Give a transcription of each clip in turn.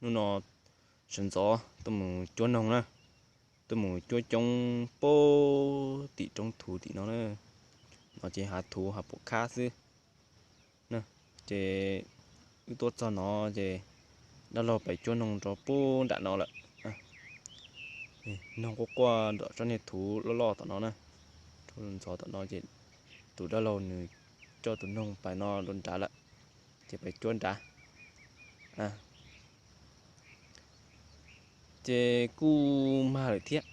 Hnub no sawv ntxov tuaj mus cuab noog na, tuaj mus cuab coob pem tim roob thuv tim no na. No ces hav thuv hav pum khab xwb. Ces wb tuaj txog no ces dab laug pais cuab noog rau pem nram no lawm. Noog quaj quaj nram tsob niag thuv loj loj tom no na. Rau ntxov tom no ces tus dab laug nws coj tus noog pais no rau nrad lawm, ces pais cuab nrad. Ces kuj mag lawm thiab,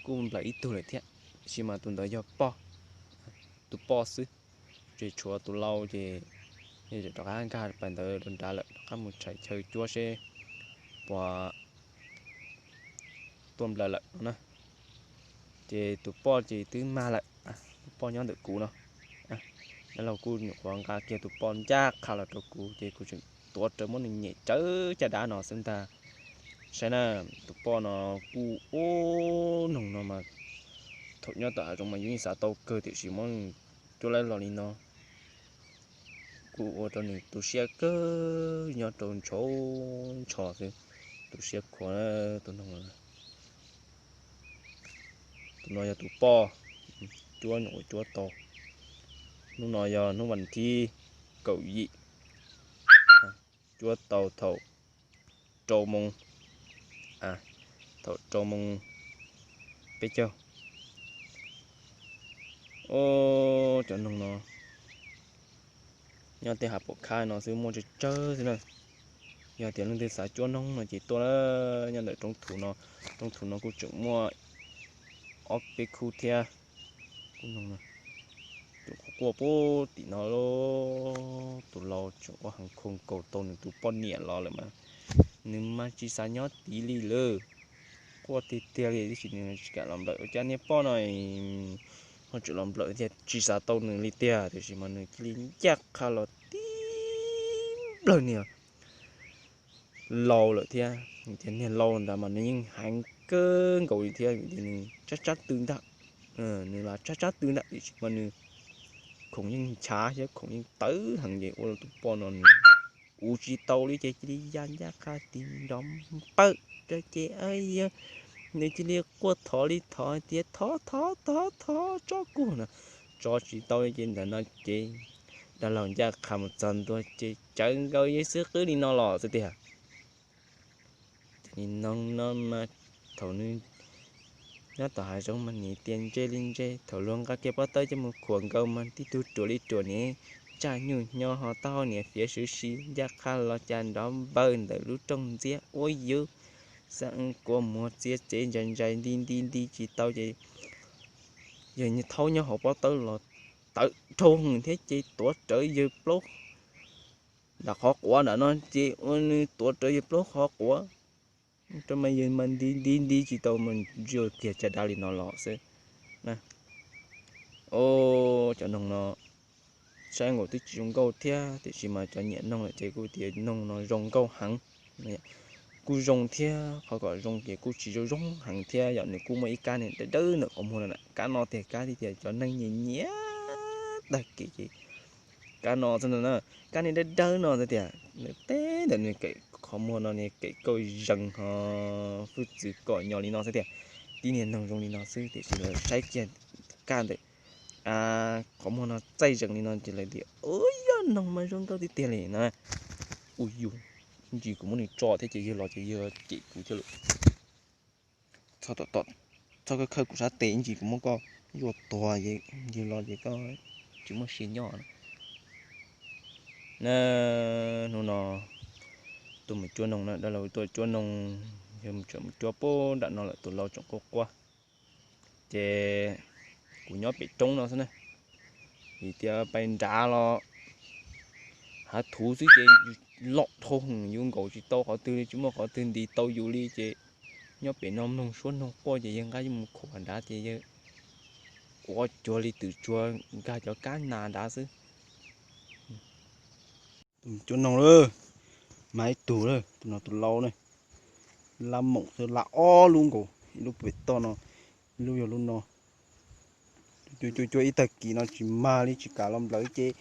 kuj nplawm ib tug lawm thiab, tiam sis mas tus ntawd yog poj, tus poj xwb. Ces tshuav tus lau ces yog rov qab nkag pais ntawd rau nrad lawm, rov qab mus tshais chaw cuab seb puas tuaj nplawm lawm no na. Ces tus poj ces twb mag lawm, tus poj nyob ntawm kuv no. Dab laug kuj nyuam qhuav nqa kiag tus poj ncaj qha los rau kuv ces kuv tseem tuav rawv muab nws nyem tsawv caj dab no xwb ntag. Saib na, tus poj no kuj ua noog no mas thaum nyob tom hav zoov mas yus yeej xav tau kawg tiam sis muab nws cuab laib los li no kuj ua rau nws tu siab kawg, nyob rau ntshav ntsho xwb, tu siab khuav tus noog no. Tus no yog tus poj, cuab nyuam qhuav cuab tau. Hnub no yog hnub vas thib kaum yim, cuab tau thaum rau moo, thaum rau moo peb caug. Cov noog no nyob tej hav pom khab no xwb muaj tsawg tsawg xwb na. Yog tias leej twg xav cuab noog no ces tuaj na, nyob ntawm roob thuv no, roob thuv no kuj tseem muaj ob peb khub thiab. Kuj noog no, tseem quaj quaj pem tim no, tus lau tseem ua heev khoom nkaus tau nws tus poj niam los lawm mas nws mas tsis xav nyob tid li lawm. Quaj tiag tiag li tiam sis nws tsis kam los nplawm ua cas niag poj no ho tseem los nplawm tiag, tsis xav tau nws li tiag tiam sis mas nws cia li ncaj qha los tib nplawg niag lau lawm thiab. Tias niag lau ntawd mas nws yeej heev kawg nkaus li thiab, vim tias nws tsab tsab tw ntag, nws los tsab tsab tw ntag tiam sis mas nws khoom yeej nchav thiab khoom yeej tawv heev ces ua rau tus poj no nws ua tsis tau li ces cia li ya ncaj qha tig nrov npawg rau ces yog nws cia li quaj thov li thov tias thov thov thov thov tso kuv no, tso tsis tau li ces ntawm no ces dab laug ncaj qha mus txog ntua ces cawv nkaus yawg xwb qwb li no los xwb tiag. Ces nim no no mas thaum nws nyob tom hav zoov mas nim tias ntse li ntse, thaum luag nqa kiag pob tawb coj mus khuam nkaus mas tib tug ruam li ruam, nim ntsaj nyuj hnyo ho taub hau nim fiav swv si, ncaj qha los cas nrov npawg ntawm lub rooj ntxiab ua yus xav kua muag txiav txev ntsais ntsais nti nti nti tsis tau ces yawg thaub nyob hauv pob tawb los tawv dhau heev thiab ces tuav rawv yawg plaub nram qhov quav nram no ces ua nws tuav rawv yawg plaub qhov quav rau mas yawg mas nti nti nti tsis tau mas ntsia kiag caj dab li no los xwb. Cov noog no saib nkaus twb tsis zoo nkauj thiab tiam sis mas cov nyiam noog lawm ces kuj tias noog no zoo nkauj heev. Kuj zoo thiab, qhov kom zoo ces kuj tsis zoo zoo heev thiab yom, nws kuj muaj ib kab niag dawb dawb ntawm qhov muag no, kab no tiag kab tiag tias cov neeg nyiam nyiam tag kev ces kab no xwb na, kab niag dawb dawb no xwb tias nws teb ntawm nws kem qhov muag no nws kem kauj zees ho hwj txwv kom nyo li no xwb tias tib niag noog zoo li no xwb tiam sis lawv saib kiag kab ntawm qhov muag no txaij zees li no ces lawv tias ua yog noog mas zoo nkauj tiag tiag li no. Ua yus ntsis kuv muab nws tso thiab ces yawg los ces yawg cem kuv thiab lawm. Txhob khawb kuv sab tes, ntsis kuv muab koj yuaj tuag, ntsis los ces koj tsis muaj sia nyob. Na, hnub no tuaj mus cuab noog na, dab laug tuaj cuab noog, yog tseem mus cuab pem nram no lawm, tus lau tseem quaj quaj. Ces kuv nyob pem roob no xwb na, vim tias pais nrad los hav thuv xwb ces loj dhau heev, yus nkaum tsis tau qhov twg li, tsis muaj qhov twg ntis tau yus li ces nyob pem no mloog suab noog quaj ces yawg nqa mus khuam nrad ces yawg quaj cuag li twm tsuag nkag cov kab nas nrad xwb. Cuab noog lawm, mas ib tug lawm, tus no tus lau na, lab moom xwb, lab ob lub nkaus, ib lub pem toj no, ib lub yog lub no. Cuab cuab cuab ib tag kis no tsis mag li, tsis kam los nplawm ces